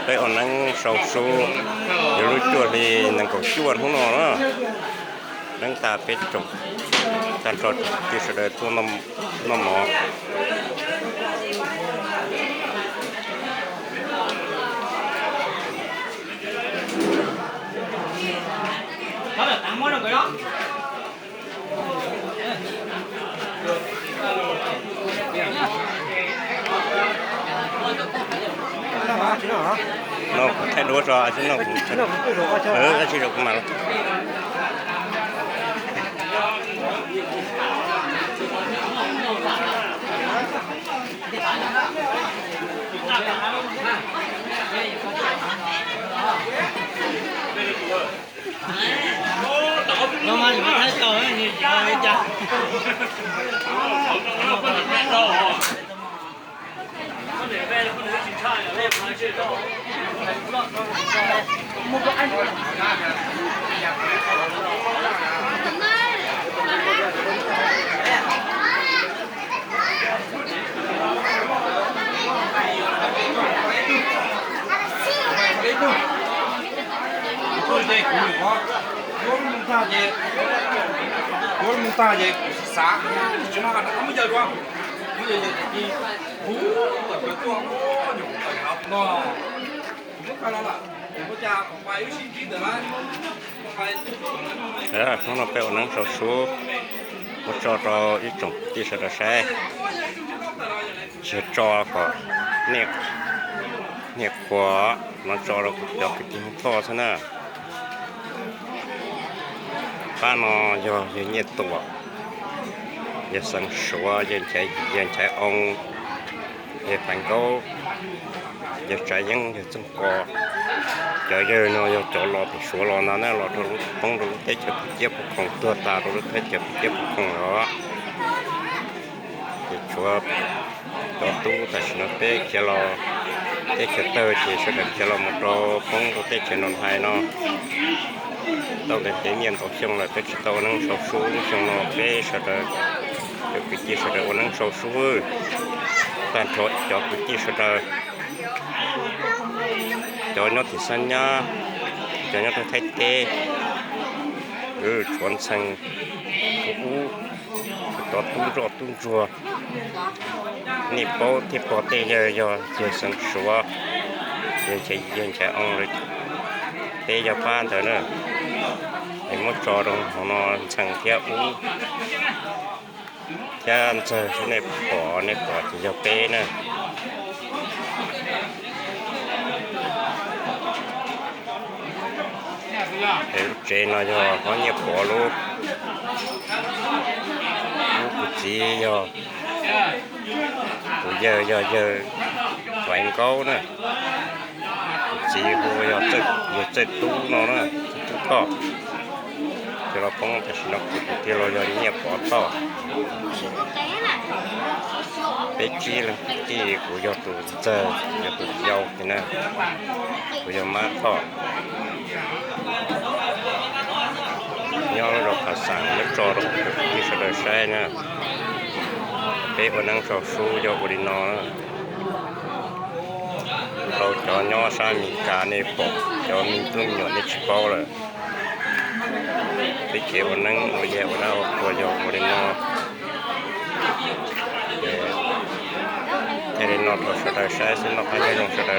Peb ua neeb sau sub, yog lub cuaj hli nees nkaum cuaj hnub no na, neeb tas peb tsoom, tag nrho tsoom kwv tij sawv daws tuaj noj mov. No kuv thaij duab tso, tsis no kuv, tsis no kuv mas. Kuv mus tag ces kuv xav tsis muaj hais rau muab yawg dua, muab yawg ces kuv tuaj no. Hnub no peb ua neeb sau sub, muab tso rau ib tsoom kwv tij sawv daws saib, tsis tso kom niaj qhuav no, tso rau cov kwv tij Hmoob Thoj xwb na. Pab no yog yawg Nyiaj Tuam, yawg Xeev Suav, yawg Nchaiv Oo, yawg Faiv Nkaub, yawg Tsav Yeeb, yawg Txooj Qos. Cov yawg no yog cov los pem Suav los ntag na, los rau lub, poob rau lub teb chaws Phuv Ciab Phuv Khoom, tuag tas rau lub teb chaws Phuv Ciab Phuv Khoom los. Ces tshuav cov tub tam sim no peb khiav los teb chaws tawg ces sawv daws khiav los mus rau poob rau teb chaws Noo Hais no. Tau ntev ntev niaj ntau xyoo lawm peb tsis tau ua neeb sau sub, xyoo no peb sawv daws, cov kwv tij sawv daws ua neeb sau sub, tag nrho cov kwv tij sawv daws, cov nyob tim Xab Nyab, cov nyob rau Thaib teb, tshuav ntxhee ub, tsov tub ntsoj tub ntsuag. Nej paub thiab pom tej yawg yog yawg Xeev Suav, yawg Nchaiv Oo, peb yog pab ntawd na. Es muab tso rau hauv no ntxhee thiab ub thiab ntxawg, nej pom, nej pom ces yog peb na. Es lub tsev no yog Hlob Nyiaj Pov lub, ub, kuv txiv yog, kuv yawg yog yawg Faiv Nkaub na. Kuv txiv hu yog yawg Txawj Tub no na, Txawj Tub Thoj. Ces los poob tam sim no kuv tus tij laug yog Nyiaj Pov Thoj. Peb tsib leeg kwv tij, kuv yog tus ntxawg, yog tus yau ces na, kuv yog Mab Thoj. Nyob lub zos Phav Xaam, muab tso rau cov kwv tij sawv daws saib na. Peb ua neeb sau sub yog ua li no. Rau cov nyob sab Amelikas nej pom, cov me tub me nyuam nej tsis paub lawm. Peb kev ua neeb ua yaig ua dab ua qhua yog ua li no. Thiaj li no rau sawv daws saib xwb, noj qab nyob zoo sawv daws.